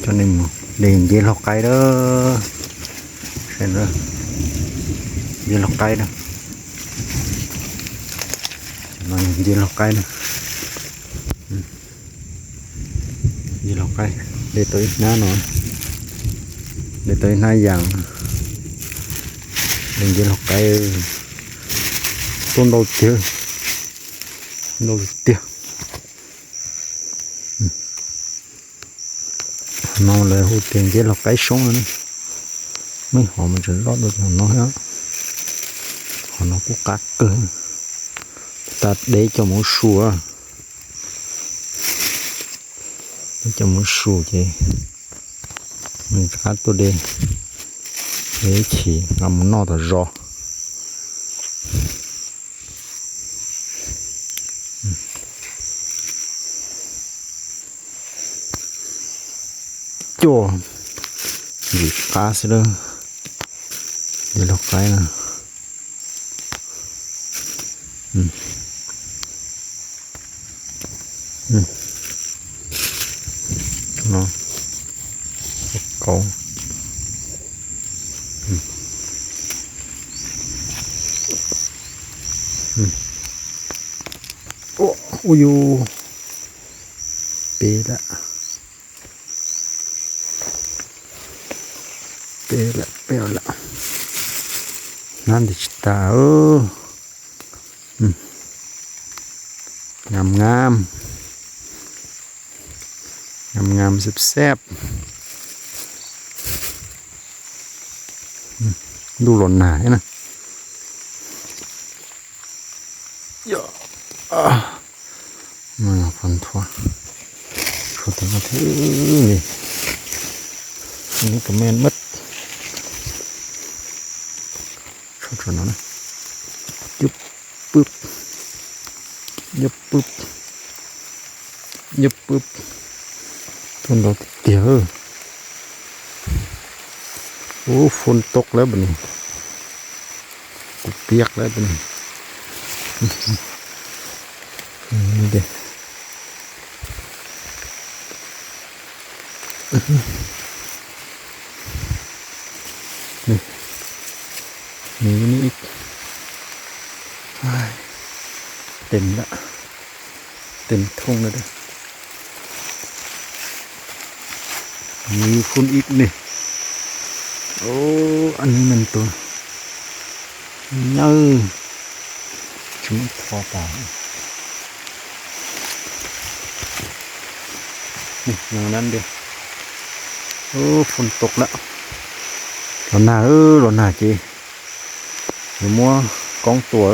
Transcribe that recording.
Coj nej mus de nceb laug qaib lawm. Nceb laug qaib na. Nceb laug qaib na. Nceb laug qaib, de tau ib hnab no, de tau ib hnab yas, de nceb laug qaib. Tuaj ntau tiag, ntau tiag. No lawv hu tias nceb laug qaib soob no ne. Muaj ib hom mas tseem loj dua hom no thiab. Hom no kuj qab kawg. Tas deb coj mus ua su. Deb coj mus ua su ces nws rov qab tuaj de, de ib chim nqa mus noj tom zos. Cuaj yim qab xwb lawm. Nceb laug qaib na. No, kauv. Ua, ua yus, peb lawm. Peb lawm, peb lawm. Hnab ntawd tsis tas. Ngam ngam, ngam ngam xeb xeb. Ntuj los nag thiab na. Yog, no yog qhov nthuav, tshuav tom no thiab li, nws ka me mab, tshuav tom no na, yub pwb, yub pwb, yub pwb, tuaj ntau tiag tiag. Ub, fun tau lawm pem no, kuv piav lawm pem no. Nws ib, tes lawm, tes thooj lawm. Nws fun ib ne. Ub, an nws neeg tus nyaw, tsis muaj qhov tas. Ub, fun tau lawm. Los nag, los nag ces yuav muab koob tua.